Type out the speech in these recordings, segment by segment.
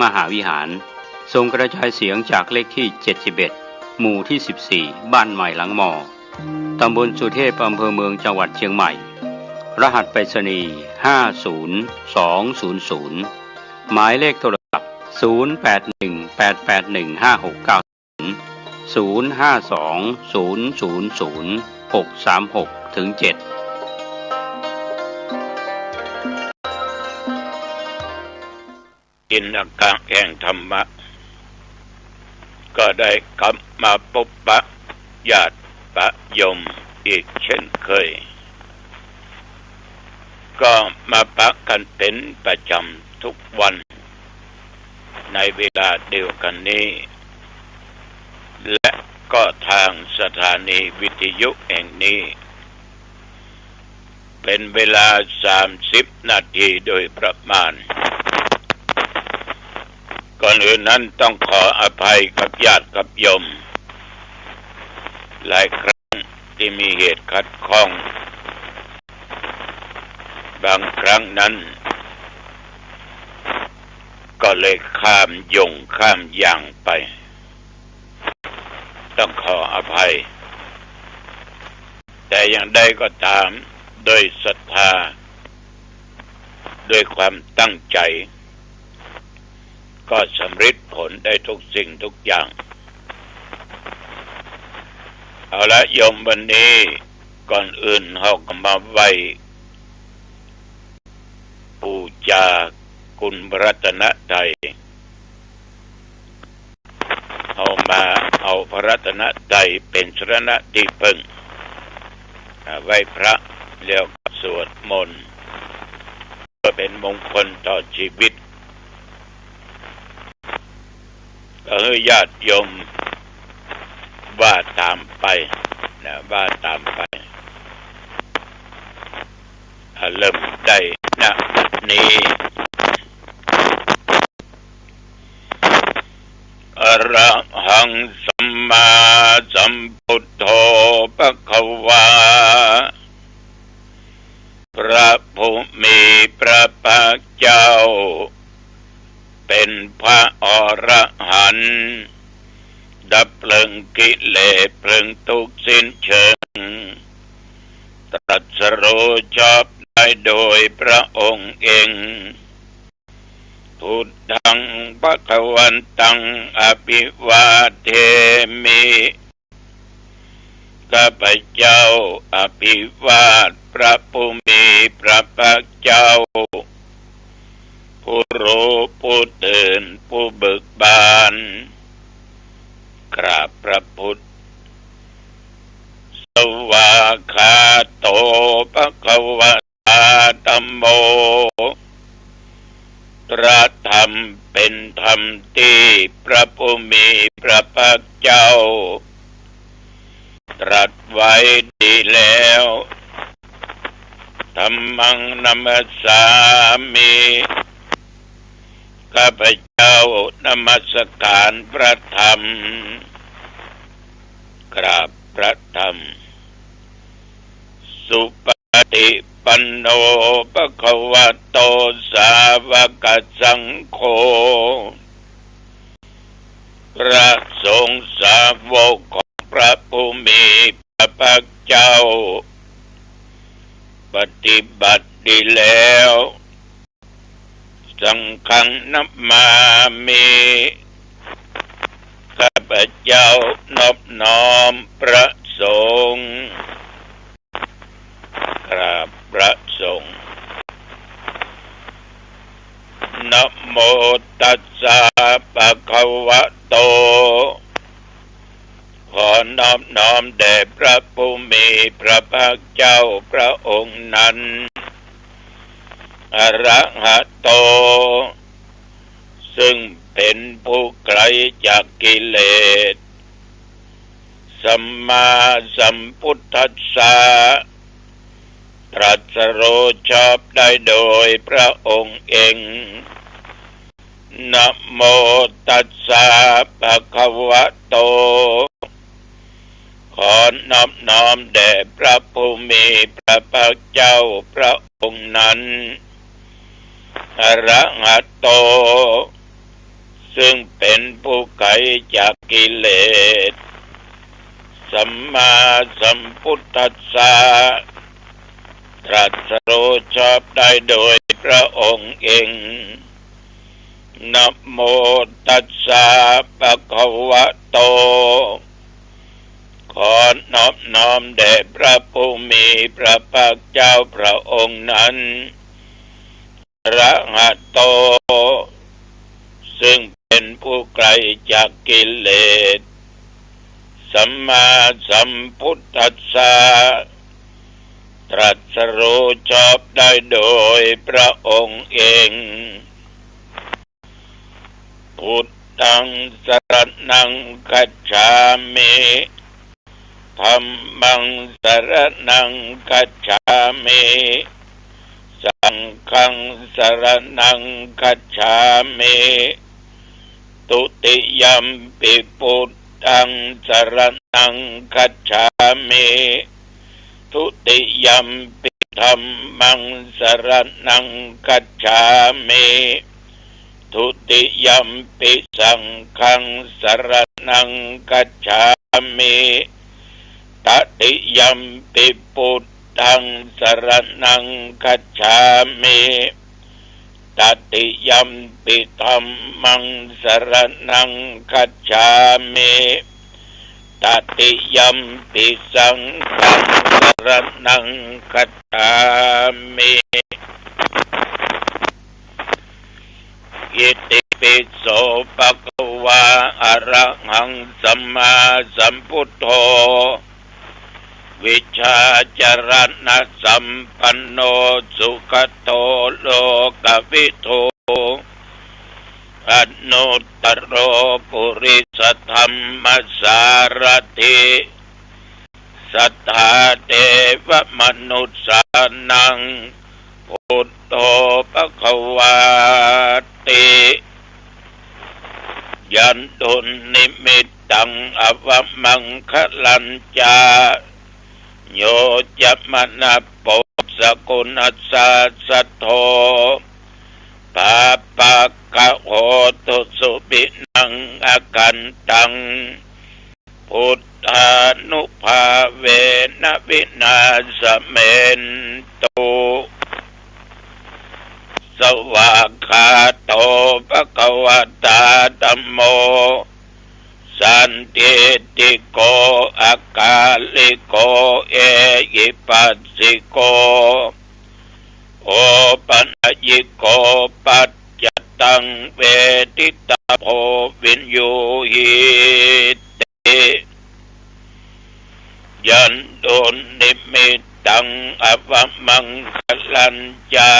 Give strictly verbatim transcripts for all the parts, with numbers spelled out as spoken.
มหาวิหาร ส่งกระจายเสียงจากเลขที่ เจ็ดสิบเอ็ด หมู่ที่ สิบสี่ บ้านใหม่หลังมอ ตำบลสุเทพ อำเภอเมือง จังหวัดเชียงใหม่ รหัสไปรษณีย์ ห้าศูนย์สองศูนย์ศูนย์ หมายเลขโทรศัพท์ ศูนย์แปดหนึ่งแปดแปดหนึ่งห้าหกเก้า ศูนย์ห้าสองศูนย์ศูนย์ศูนย์หกสามหกถึงเจ็ด กิณกะแห่งธรรมะ ก็ได้กลับมาปะปะญาติปะโยมอีกเช่นเคย ก็มาปะกันเป๋นประจ๋ำทุกวัน ในเวลาเดียวกั๋นนี้ และก็ตางสถานีวิทยุแห่งนี้ เป๋นเวลา สามสิบนาทีโดยประมาณ ก่อนอื่นนั้นต้องขออภัยกับญาติกับโยม หลายครั้งตี้มีเหตุขัดข้อง บางครั้งนั้น ก็เลยข้ามหย่งข้ามย่างไป ต้องขออภัย แต่อย่างใดก็ต๋าม โดยศรัทธา โดยความตั้งใจ๋ ก็สำริดผลได้ทุกสิ่งทุกอย่าง เอาละโยม วันนี้ก่อนอื่นเฮาก็มาไหว้ปู๋จาคุณพระรัตนตรัย เฮามาเอาพระรัตนตรัยเป๋นสรณะตี้เปิ้ง อ่า ไหว้พระแล้วก็สวดมนต์ เพื่อเป๋นมงคลต่อจีวิต ก็หื้อญาติโยมว่าต๋ามไปนะ ว่าต๋ามไป อ่า เริ่มได้ ณ บัดนี้ อะระหังสัมมาสัมพุทโธภะคะวา พระผู้มีพระภาคเจ้า เป๋นพระอรหันต์ ดับเพลิงกิเลสเพลิงทุกข์สิ้นเชิง ตรัสรู้ชอบได้โดยพระองค์เอง พุทธังภะคะวันตัง อะภิวาเทมิ ข้าพเจ้าอภิวาทพระผู้มีพระภาคเจ้า ผู้รู้ผู้ตื่นผู้เบิกบาน กราบพระพุทธ สวากขาโตภะคะวะ ตาธัมโม พระธรรมเป๋นธรรมตี้พระผู้มีพระภาคเจ้า ตรัสไว้ดีแล้ว ธัมมังนะมัสสามิ ข้าพเจ้านมัสการพระธรรม กราบพระธรรม สุป ฏิปันโน ภะคะวะโต สาวกสังโฆ พระสงฆ์สาวกของพระผู้มีพระภาคเจ้า ปฏิบัติดีแล้ว สังฆังนะมามิ ข้าพเจ้านอบน้อมพระสงฆ์ กราบพระสงฆ์ นะโมตัสสะ ภะคะวะโต ขอนอบน้อมแด่พระผู้มีพระภาคเจ้าพระองค์นั้น อะระหะโต ซึ่งเป๋นผู้ไกลจากกิเลส สัมมาสัมพุทธัสสะ ตรัสรู้ชอบได้โดยพระองค์เอง นะโมตัสสะ ภะคะวะโต ขอนอบน้อมแด่พระผู้มีพระภาคเจ้าพระองค์นั้น อะระหะโต ซึ่งเป๋นผู้ไกลจากกิเลส สัมมาสัมพุทธัสสะ ตรัสรู้ชอบได้โดยพระองค์เอง นะโมตัสสะ ภะคะวะโต ขอนอบน้อมแด่พระผู้มีพระภาคเจ้าพระองค์นั้น อะระหะโต ซึ่งเป๋นผู้ไกลจากกิเลส สัมมาสัมพุทธัสสะ ตรัสรู้ชอบได้โดยพระองค์เอง พุทธังสรณังคัจฉามิ ธัมมังสรณังคัจฉามิ สังฆังสรณังคัจฉามิ ทุติยัมปิพุทธังสรณังคัจฉามิ ทุติยัมปิธัมมังสรณังคัจฉามิ ทุติยัมปิสังฆังสรณังคัจฉามิ ตติยัมปิพุทธังสรณังคัจฉามิ ตติยัมปิธัมมังสรณังคัจฉามิ ตติยัมปิสังฆังสรณังคัจฉามิ อิติปิโส ภะคะวา อะระหังสัมมาสัมพุทโธ วิชชาจรณสัมปันโน สุขะโต โลกะวิทู อนุตตะโร ปุริสธัมมสารถิ สัตถาเทวมนุสสานัง พุทโธ ภะคะวาติ ยันตุนนิมิตตัง อวะมังคะลัญจะ โยจะมะนะโป สะกุณัสสาสะโท ปาปะกะโหตุสุวินัง อะคันตัง พุทธานุภาเวนะ วินาสะเมนตุ สวากขาโต ภะคะวะตา ธัมโม สันทิฏฐิโก อะกาลิโก เอหิปัสสิโก โอปะนะยิโก ปัจจตัง เวทิตาโภ วิญญูหิติ ยันตุนนิมิตตัง อวะมังคะลัญจะ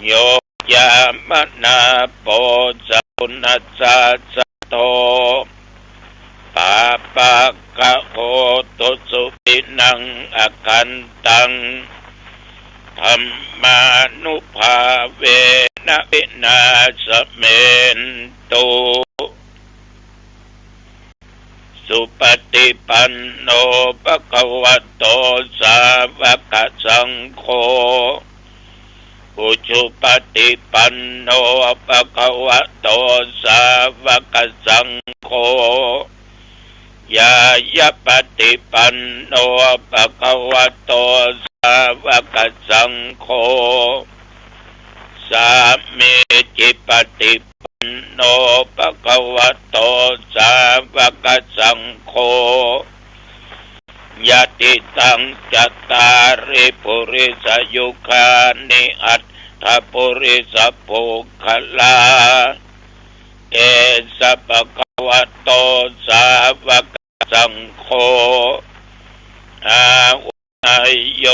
โยจะมะนะโป สะกุณัสสาสะโท ปาปะกะโหตุสุวินัง อะคันตัง ธัมมานุภาเวนะ วินาสะเมนตุ สุปะฏิปันโน ภะคะวะโต สาวะกะสังโฆ อุจุปะฏิปันโน ภะคะวะโต สาวะกะสังโฆ ญาญะปะฏิปันโน ภะคะวะโต สาวะกะสังโฆ สามีจิปะฏิปันโน ภะคะวะโต สาวะกะสังโฆ ยะติตัง จัตตาริ ปุริสะยุคานิ อัตถะปุริสะปุคคลา เอสะ ภะคะวะโต สาวะกะสังโฆ อาหุเนยโย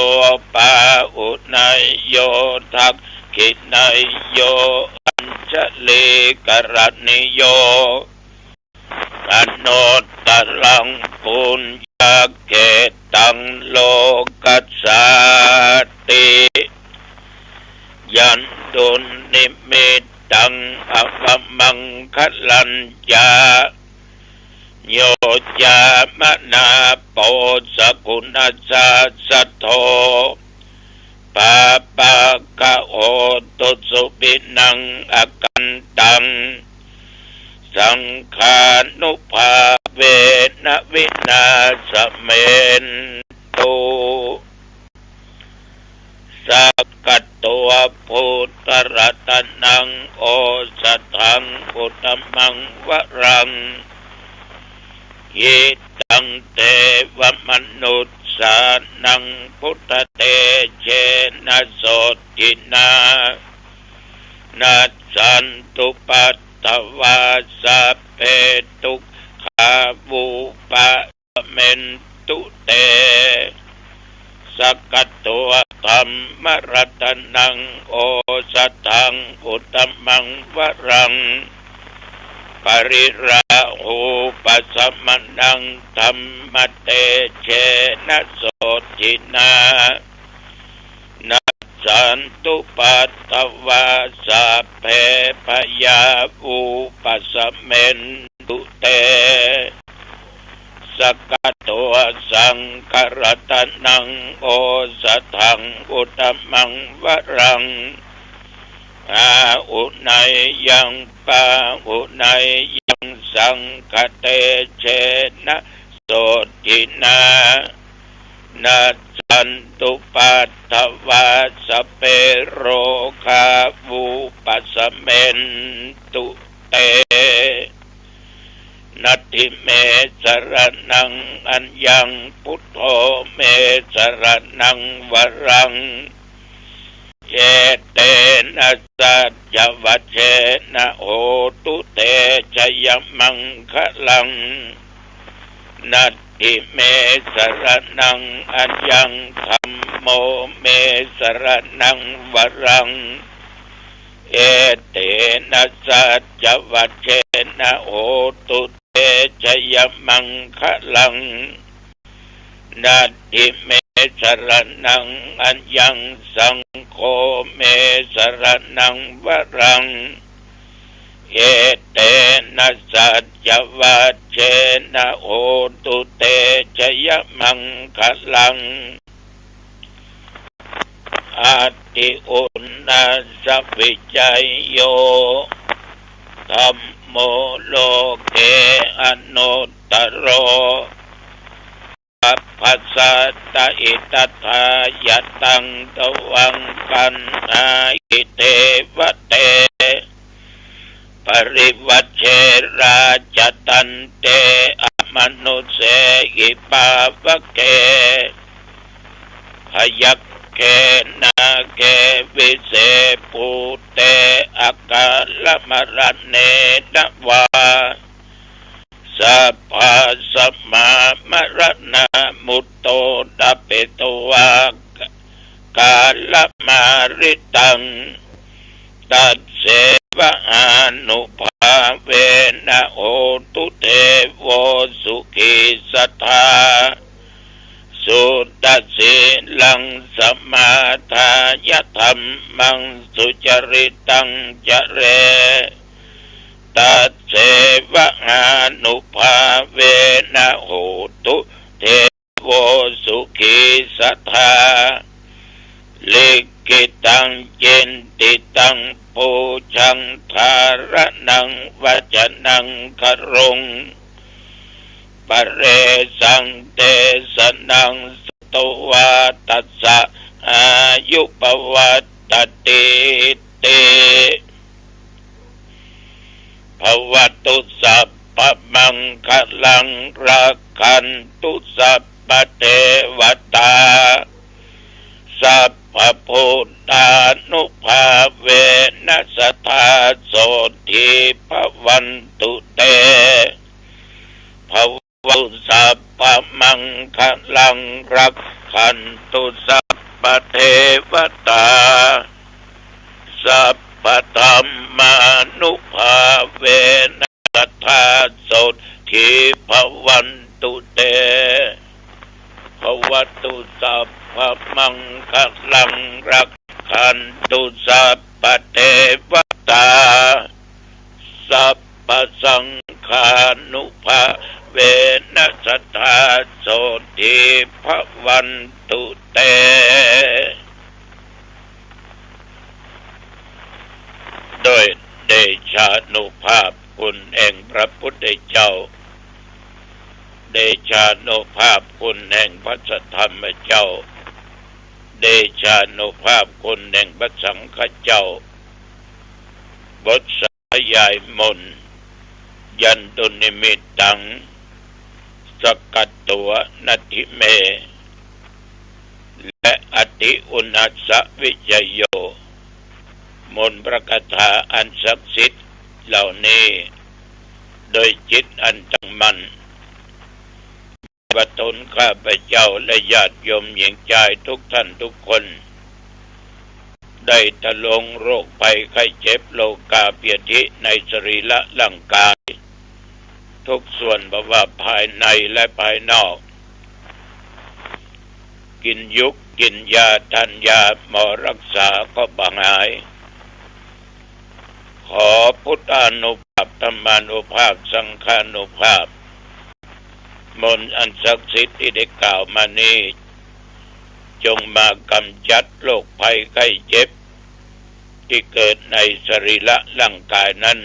ปาหุเนยโย ทักขิเนยโย อัญชะลีกะระณิโย อนุตตะรัง ปุญญาเขตตัง โลกัสสาติ ยันตุนนิมิตตัง อวะมังคะลัญจะ โยจะมะนะโป สะกุณัสสาสะโท ปาปะกะโหตุสุวินัง อะคันตัง saṅghānuphāvena vināsamentu. Sakkatvā buddharatanaṃ osathaṃ uttamaṃ varaṃ, hitaṃ devamanussānaṃ buddhatejena sotthinā, nassantupaddavā sabbe dukkhā vūpa samentu te. Sakkatvā dhammaratanaṃ osathaṃ uttamaṃ varaṃ, pariḷāhūpasamanaṃ dhammatejena sotthinā, nassantupaddavā sabbe bhayā vūpasamentu te. Sakkatvā saṅgharatanaṃ osathaṃ uttamaṃ varaṃ, āhuneyyaṃ pāhuneyyaṃ saṅghatejena sotthinā, nassantupaddavā sabbe rogā vūpasamentu te. Natthi me saraṇaṃ aññaṃ, buddho me saraṇaṃ varaṃ, etena saccavajjena hotu te jayamaṅgalaṃ. Natthi me saraṇaṃ aññaṃ, dhammo me saraṇaṃ varaṃ, etena saccavajjena hotu te jayamaṅgalaṃ. Natthi me saraṇaṃ aññaṃ, saṅgho me saraṇaṃ varaṃ, etena saccavajjena hotu te jayamaṅgalaṃ. Atthi unnassa vijayo, dhammo loke anuttaro, sabbasattahitatthāya, taṃ tvaṃ gaṇhāhi devate, parivajjera ca taṇṭhe, amanussehi pāvake, byagghe nāge vise bhūte, akālamaraṇena vā, sabbasmā maraṇā mutto, tapetvā kālamāritaṃ, tasseva ānubhāvena hotu devo sukhī sadā. Suddhasīlaṃ samādāya, dhammaṃ sucaritaṃ care, tasseva ānubhāvena hotu devo sukhī sadā. Likkhitaṃ cintitaṃ pūjaṃ, dhāraṇaṃ vacanaṃ garuṃ, paresaṃ desanaṃ sutvā, tassa āyu pavaḍḍhatīti. Bhavatu sabbamaṅgalaṃ, rakkhantu sabbadevatā, sabbabuddhānubhāvena sadā sotthī bhavantu te. Bhavatu sabbamaṅgalaṃ, rakkhantu sabbadevatā, sabbadhammānubhāvena sadā sotthī bhavantu te. Bhavatu sabbamaṅgalaṃ, rakkhantu sabbadevatā, sabbasaṅghānubhāvena sadā sotthī bhavantu te. ด้วยเดชานุภาพ คุณแห่งพระพุทธเจ้า เดชานุภาพคุณแห่งพระสัทธรรมเจ้า เดชานุภาพคุณแห่งพระสังฆเจ้า บทสาธยายมนต์ ยันตุนิมิตตัง สกกัตถัว นัตถิเม และ อัตถิอุณาสสะวิชโย มนต์พระคาถาอันศักดิ์สิทธิ์เหล่านี้ โดยจิตอันตั้งมั่น ว่าตนข้าพเจ้าและญาติโยมหญิงชายทุกท่านทุกคน ได้ทะลวงโรคภัยไข้เจ็บโรคาพยาธิในสรีระร่างกาย ทุกส่วนบ่ว่าภายในและภายนอก กินยุกกินยาทานยาหมอรักษาก็บ่หาย ขอพุทธานุภาพ ธรรมานุภาพ สังฆานุภาพ มนต์อันศักดิ์สิทธิ์ที่ได้กล่าวมานี้ จงมากำจัดโรคภัยไข้เจ็บ ที่เกิดในสรีระร่างกายนั้น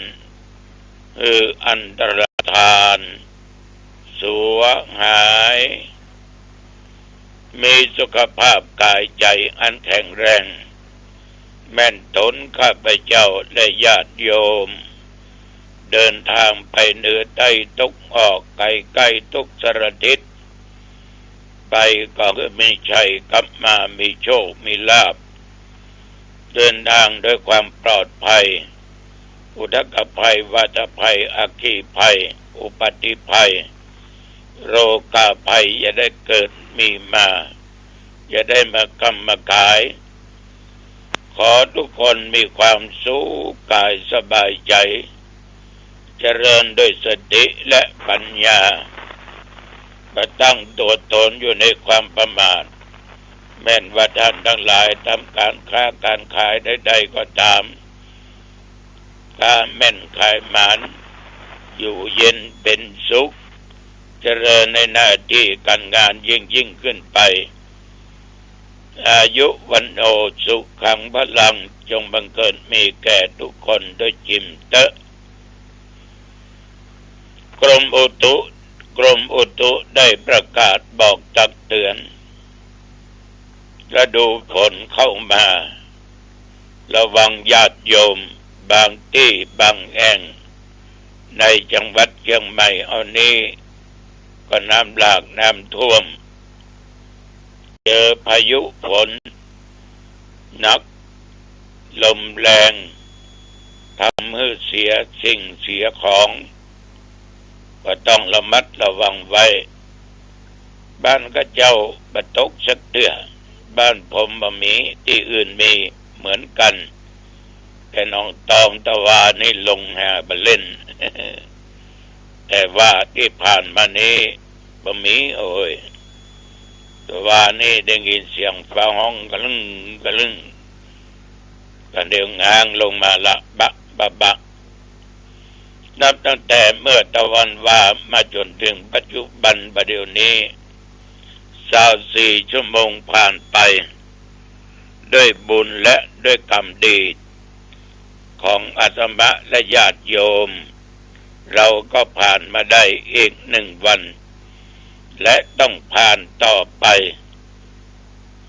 หื้ออันตรธาน สูญหาย มีสุขภาพกายใจอันแข็งแรง แม่นตนข้าพเจ้าและญาติโยม เดินทางไปเหนือใต้ตะวันออกไกลใกล้ทุกสารทิศ ไปก็คือมีชัยกลับมามีโชคมีลาภ เดินทางด้วยความปลอดภัย อุทกภัย วาตภัย อัคคีภัย อุปัตติภัย โรคาภัยอย่าได้เกิดมีมา อย่าได้มากำมาขาย ขอทุกคนมีความสุขกายสบายใจ เจริญด้วยสติและปัญญา บ่ตั้งตัวตนอยู่ในความประมาท แม่นว่าท่านทั้งหลายทำการค้าการขายใดๆก็ตาม ค้าแม่นขายหมาน อยู่เย็นเป็นสุข เจริญในหน้าที่การงานยิ่งๆขึ้นไป อายุ วัณโณ สุขัง พลัง จงบังเกิดมีแก่ทุกคนด้วยจิมเต๊อะ กรมอุตุ กรมอุตุได้ประกาศบอกตักเตือน ฤดูฝนเข้ามา ระวังญาติโยม บางตี้บางแห่ง ในจังหวัดเชียงใหม่เอานี้ ก็น้ำหลากน้ำท่วม เจอพายุฝนหนัก ลมแรง ทำหื้อเสียสิ่งเสียของ ก็ต้องระมัดระวังไว้ บ้านข้าเจ้าบ่ตกสักเตื้อ บ้านผมบ่มี ตี้อื่นมีเหมือนกั๋น แต่หนองตองตะวานี่ลงหาบ่เล่น แต่ว่าตี้ผ่านมานี้บ่มี โอ้ย ตะวานี่ได้ยินเสียงฟ้าฮ้องกะลึ้งกะลึ้ง ก็เดี๋ยวง้างลงมาละบะบะบะ นับตั้งแต่เมื่อตะวันวามาจ๋นเถิงปัจจุบันบ่าเดี่ยวนี้ ซาวสี่ชั่วโมงผ่านไป ด้วยบุญและด้วยกรรมดีของอาตมาและญาติโยม เราก็ผ่านมาได้อีกหนึ่งวัน และต้องผ่านต่อไป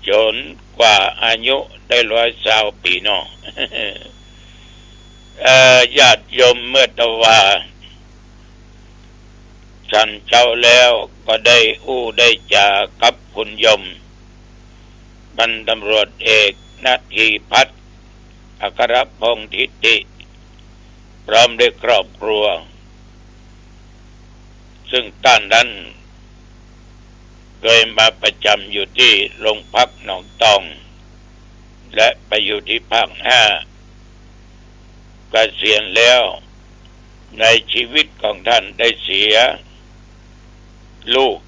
จ๋นกว่าอายุได้ร้อยซาวปี๋เนาะ เอ่อ ญาติโยมเมื่อตะวา ฉันเช้าแล้วก็ได้อู้ได้จ๋ากับคุณโยม พันตำรวจเอกนาทีพัฒน์ อัครพงษ์ทิติ พร้อมด้วยครอบครัว ซึ่งต้านนั้นเคยมาประจ๋ำอยู่ตี้โรงพักหนองตอง และไปอยู่ตี้ภาคห้า เกษียณแล้ว ในชีวิตของท่านได้เสียลูก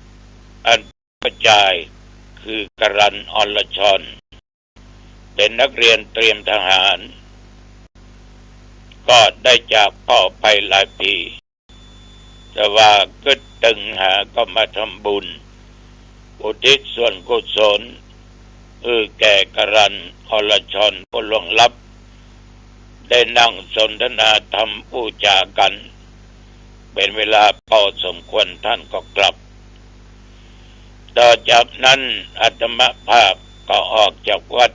อันประจาย คือ กรัญ อรชร เป็นนักเรียนเตรียมทหาร ก็ได้จากพ่อไปหลายปี๋ แต่ว่ากึ๊ดตึงหาก็มาทำบุญ อุทิศส่วนกุศล หื้อแก่ กรัญ อรชร ผู้ล่วงลับ ได้นั่งสนทนาธรรมอู้จ๋ากั๋น เป็นเวลาพอสมควร ท่านก็กลับ ต่อจากนั้นอาตมาภาพก็ออกจากวัด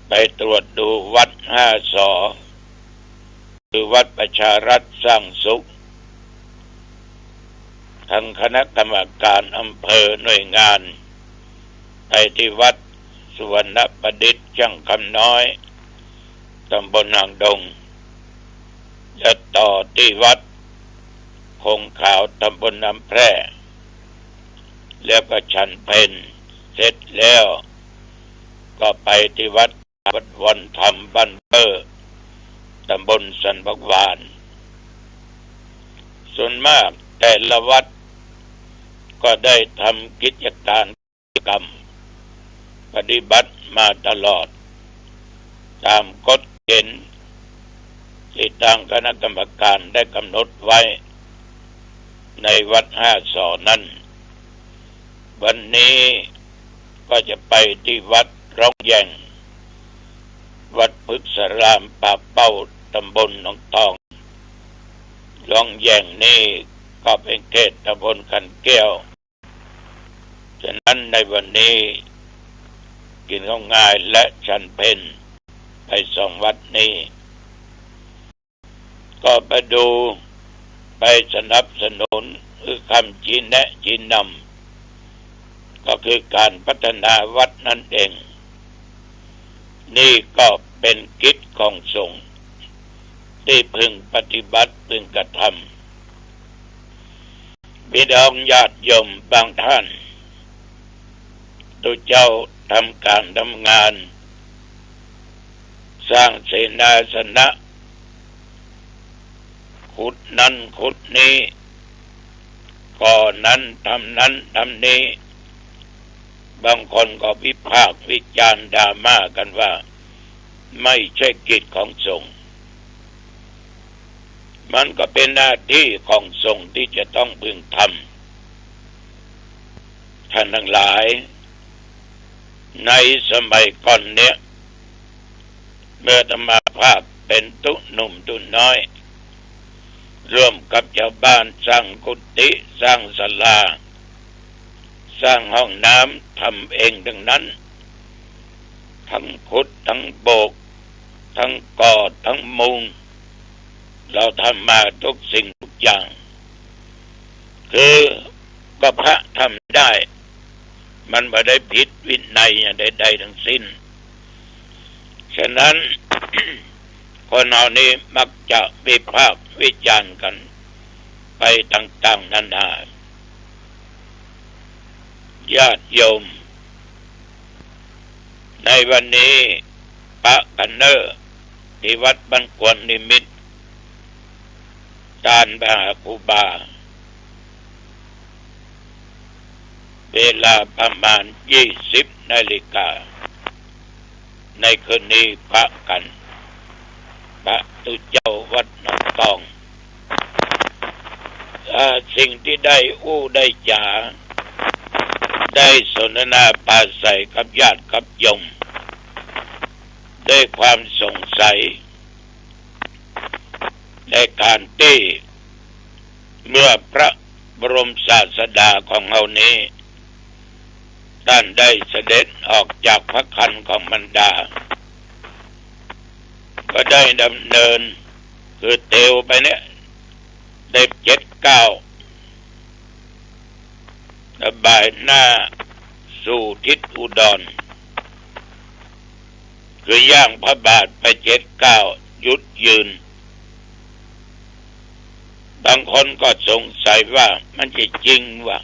ไปตรวจดูวัดห้าสอ คือวัดประชารัฐสร้างสุข ทางคณะกรรมการอำเภอหน่วยงาน ไปที่วัดสุวรรณประดิษฐ์ช่างคำน้อย ตำบลหางดง และต่อที่วัดคงขาว ตำบลน้ำแพร่ แล้วก็ฉันเพลเสร็จแล้ว ก็ไปที่วัด วัดวอนธรรมบ้านเบ้อ ตำบลสันผักหวาน ส่วนมากแต่ละวัดก็ได้ทำกิจการกรรมปฏิบัติมาตลอด ตามกฎเกณฑ์ที่ทางคณะกรรมการได้กำหนดไว้ ในวัดห้าสอนั้น วันนี้ก็จะไปที่วัดร่องแย่ง วัดพฤกษารามป่าเป้า ตำบลหนองตอง ร่องแย่งนี่ก็เป็นเขตตำบลขันแก้ว ฉะนั้นในวันนี้กินข้าวง่ายและฉันเพลไปสองวัดนี้ ก็ไปดู ไปสนับสนุน คือคำชี้แนะชี้นำ ก็คือการพัฒนาวัดนั่นเอง นี่ก็เป็นกิจของสงฆ์ที่พึงปฏิบัติพึงกระทำ พี่น้องญาติโยมบางท่าน ตุ๊เจ้าทำการทำงาน สร้างเสนาสนะ ขุดนั้นขุดนี้ ก่อนั้นทำนั้นทำนี้ บางคนก็วิพากษ์วิจารณ์ดราม่ากันว่า ไม่ใช่กิจของสงฆ์ มันก็เป็นหน้าที่ของสงฆ์ที่จะต้องพึงทำ ท่านทั้งหลาย ในสมัยก่อนเนี่ย เมื่ออาตมาภาพเป็นตุ๊หนุ่มตุ๊น้อย ร่วมกับชาวบ้านสร้างกุฏิ สร้างศาลา สร้างห้องน้ำ ทำเองทั้งนั้น ทั้งขุด ทั้งโบก ทั้งก่อ ทั้งมุง เราทำมาทุกสิ่งทุกอย่าง คือก็พระทำได้ มันบ่ได้ผิดวินัยอย่างใดๆ ทั้งสิ้น ฉะนั้น คนเฮานี้มักจะวิพากษ์วิจารณ์กันไปต่างๆ นานา ญาติโยม ในวันนี้ปะกั๋นเน่อ ที่วัดบ้านกวนนิมิตร ตานไปหาครูบา เวลาประมาณยี่สิบนาฬิกา ในคืนนี้ปะกั๋น ปะตุ๊เจ้าวัดหนองตอง อ่า สิ่งที่ได้อู้ได้จ๋า ได้สนทนาปราศรัยกับญาติกับโยม ด้วยความสงสัย ในการตี้เมื่อพระบรมศาสดาของเฮานี้ ต้านได้เสด็จออกจากพระครรภ์ของมารดา ก็ได้ดำเนิน คือเตียวไปเนี่ย ได้เจ็ดก้าว บ่ายหน้าสู่ทิศอุดร คือย่างพระบาทไปเจ็ดก้าว หยุดยืน บางคนก็สงสัยว่ามันจะจริงวะ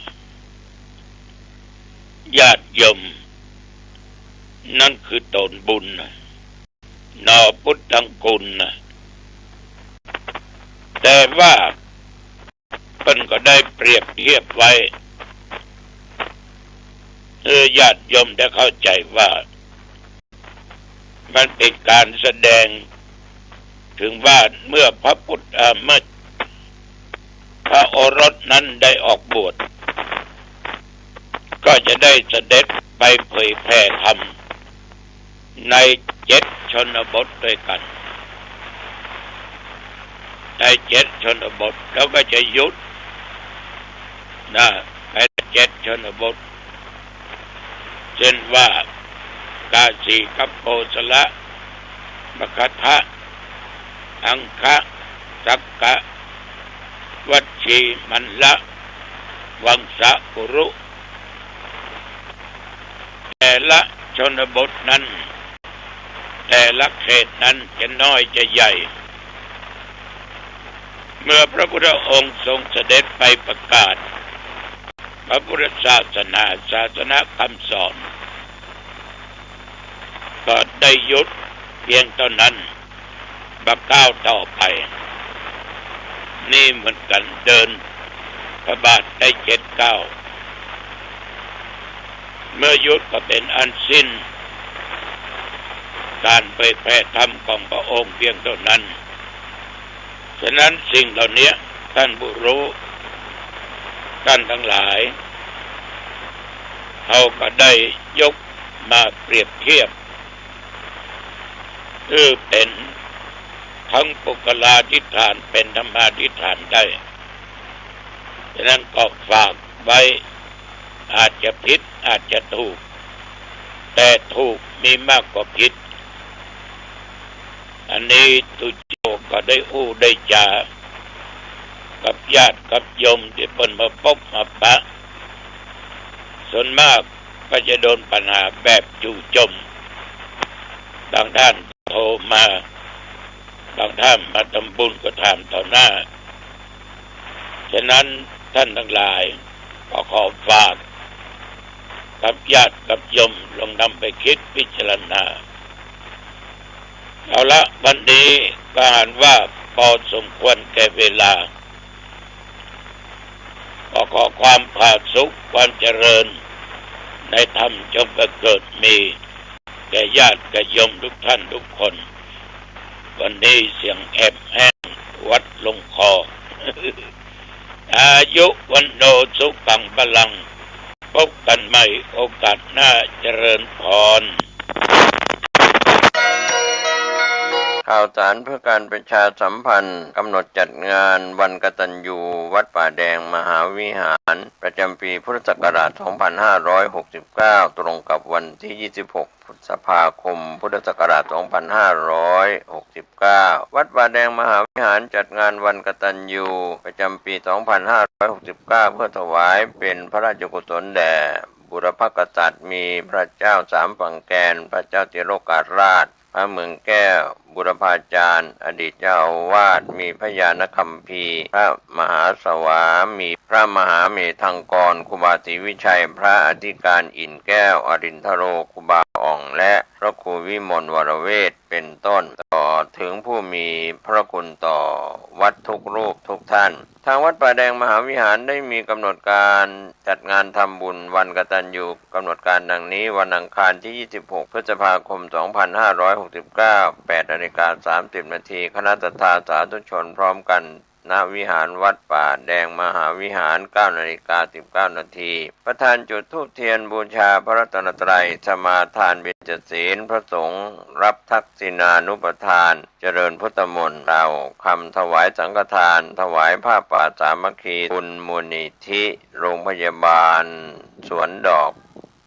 ญาติโยม นั่นคือต๋นบุญนะ นอ พุทธัง คุณนะ แต่ว่าเปิ้นก็ได้เปรียบเทียบไว้ เออ ญาติโยมได้เข้าใจ๋ว่า มันเป๋นก๋านแสดง เถิงว่าเมื่อพระพุทธ เอ่อ เมื่อพระโอรสนั้นได้ออกบวช ก็จะได้เสด็จไปเผยแผ่ธรรม ในเจ็ดชนบทด้วยกั๋น ได้เจ็ดชนบท แล้วก็จะหยุดนะ ในเจ็ดชนบท เช่นว่า กาสีกับโกศละ มคธะ อังคะ สักกะ วัชชี มัลละ วังสกุรุ แต่ละชนบทนั้น แต่ละเขตนั้นจะน้อยจะใหญ่ เมื่อพระพุทธองค์ทรงเสด็จไปประกาศพระพุทธศาสนา ศาสนคำสอน ก็ได้หยุดเพียงเท่านั้น บ่ก้าวต่อไป นี่เหมือนกัน เดินพระบาทได้เจ็ดก้าว เมื่อหยุดก็เป็นอันสิ้นการเผยแผ่ธรรมของพระองค์เพียงเท่านั้น ฉะนั้นสิ่งเหล่านี้ท่านผู้รู้ ท่านทั้งหลาย เขาก็ได้ยกมาเปรียบเทียบ คือเป็นทั้งปุคคลาธิฏฐาน เป็นธรรมาธิฏฐานได้ ฉะนั้นก็ฝากไว้ อาจจะผิดอาจจะถูก แต่ถูกมีมากกว่าผิด อันนี้ตุ๊โจก็ได้อู้ได้จ๋ากับญาติกับโยมตี้เปิ้นมาปบมาปะ ส่วนมากก็จะโดนปัญหาแบบจู่โจม บางท่านโทรมา บางท่านมาทำบุญก็ถามต่อหน้า ฉะนั้นท่านทั้งหลายก็ขอฝากกับญาติกับโยมลองนำไปคิดพิจารณา เอาละ วันนี้ก็หันว่าพอสมควรแก่เวลา ก็ขอความผาสุกความเจริญในธรรมจงบังเกิดมีแก่ญาติแก่โยมทุกท่านทุกคน วันนี้เสียงแอบแห้งหวัดลงคอ อายุ วัณโณ สุขัง พลัง พบกันใหม่โอกาสหน้า เจริญพร ข่าวสารเพื่อการประชาสัมพันธ์ กำหนดจัดงานวันกตัญญูวัดป่าแดงมหาวิหาร ประจำปีพุทธศักราช สองพันห้าร้อยหกสิบเก้า ตรงกับวันที่ ยี่สิบหก พฤษภาคม พุทธศักราช สองพันห้าร้อยหกสิบเก้า วัดป่าแดงมหาวิหารจัดงานวันกตัญญูประจำปี สองพันห้าร้อยหกสิบเก้า เพื่อถวายเป็นพระราชกุศลแด่บุรพกษัตริย์ มีพระเจ้าสามฝั่งแควน พระเจ้าติโลกราช พระเมืองแก้ว บุรพาจารย์ อดีตเจ้าอาวาส มีพระญาณคัมภีร์ พระมหาสวามี พระมหาเมธังกร ครูบาศรีวิชัย พระอธิการอินทร์แก้ว อรินทโร ครูบาอ่อง และพระครูวิมลวรเวช เป็นต้น ตลอดถึงผู้มีพระคุณต่อวัดทุกรูปทุกท่าน ทางวัดป่าแดงมหาวิหารได้มีกำหนดการจัดงานทำบุญวันกตัญญู กำหนดการดังนี้ วันอังคารที่ ยี่สิบหก พฤษภาคม สองพันห้าร้อยหกสิบเก้า แปดนาฬิกาสามสิบนาที คณะศรัทธาสาธุชนพร้อมกัน ณ วิหารวัดป่าแดงมหาวิหาร เก้านาฬิกาสิบเก้านาที ประธานจุดธูปเทียนบูชาพระรัตนตรัย สมาทานเบญจศีล พระสงฆ์รับทักษิณานุปทาน เจริญพุทธมนต์ กล่าวคำถวายสังฆทาน ถวายผ้าป่าสามัคคี บุญมูลนิธิโรงพยาบาลสวนดอก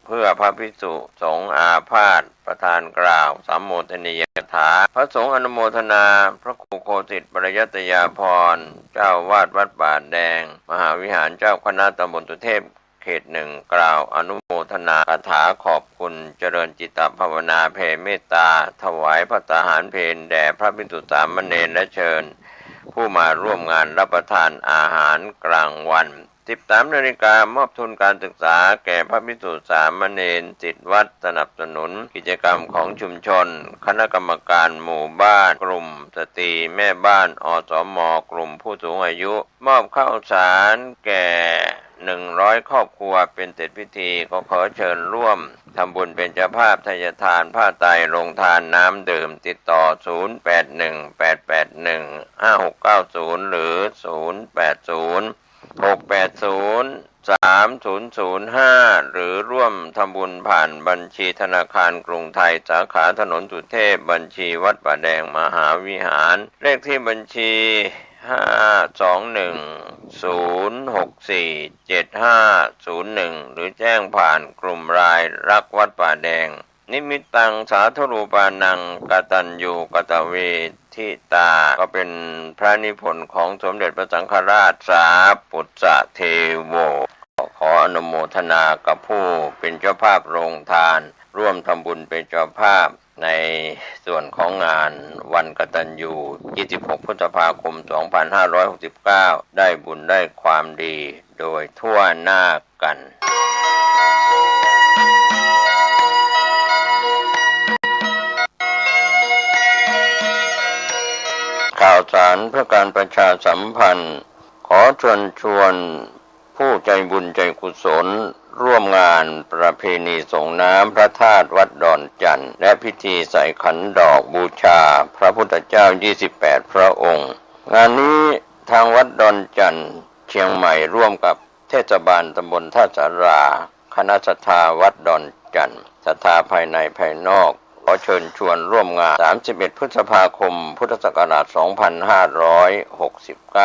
เพื่อพระภิกษุสงฆ์อาพาธ ประธานกล่าวสัมโมทนียกถา พระสงฆ์อนุโมทนา พระครูโคสิตปริยัตยาภรณ์ เจ้าอาวาสวัดป่าแดงมหาวิหาร เจ้าคณะตำบลสุเทพ เขตหนึ่ง กล่าวอนุโมทนาคาถาขอบคุณ เจริญจิตภาวนาแผ่เมตตา ถวายภัตตาหารเพลแด่พระภิกษุสามเณร และเชิญผู้มาร่วมงานรับประทานอาหารกลางวัน สิบสามนาฬิกา มอบทุนการศึกษาแก่พระภิกษุสามเณร ศิษย์วัด สนับสนุนกิจกรรมของชุมชน คณะกรรมการหมู่บ้าน กลุ่มสตรีแม่บ้าน อสม กลุ่มผู้สูงอายุ มอบข้าวสารแก่ หนึ่งร้อยครอบครัว เป็นเสร็จพิธี ก็ขอเชิญร่วมทำบุญเป็นเจ้าภาพไทยทานผ้าไตร โรงทานน้ำดื่ม ติดต่อ ศูนย์แปดหนึ่ง แปดแปดหนึ่ง ห้าหกเก้าศูนย์ หรือ ศูนย์แปดศูนย์ หกแปดศูนย์ สามศูนย์ศูนย์ห้า หรือร่วมทำบุญผ่านบัญชีธนาคารกรุงไทย สาขาถนนสุเทพ บัญชีวัดป่าแดงมหาวิหาร เลขที่บัญชี ห้าสองหนึ่ง ศูนย์หกสี่ เจ็ดห้าศูนย์หนึ่ง หรือแจ้งผ่านกลุ่มไลน์รักวัดป่าแดง นิมิตตังสาธุรูปานัง กตัญญูกตเวทิตา ก็เป็นพระนิพนธ์ของสมเด็จพระสังฆราชสาปุตสะเทโว ขออนุโมทนากับผู้เป็นเจ้าภาพโรงทาน ร่วมทำบุญเป็นเจ้าภาพในส่วนของงานวันกตัญญู ยี่สิบหก พฤษภาคม สองพันห้าร้อยหกสิบเก้า ได้บุญได้ความดีโดยทั่วหน้ากัน ข่าวสารเพื่อการประชาสัมพันธ์ ขอเชิญชวนผู้ใจบุญใจกุศล ร่วมงานประเพณีส่งน้ำพระธาตุวัดดอนจั่น และพิธีใส่ขันดอกบูชาพระพุทธเจ้า ยี่สิบแปด พระองค์ งานนี้ทางวัดดอนจั่น เชียงใหม่ ร่วมกับเทศบาลตำบลท่าสารา คณะศรัทธาวัดดอนจั่น ศรัทธาภายในภายนอก ขอเชิญชวนร่วมงาน สามสิบเอ็ด พฤษภาคม พุทธศักราช สองพันห้าร้อยหกสิบเก้า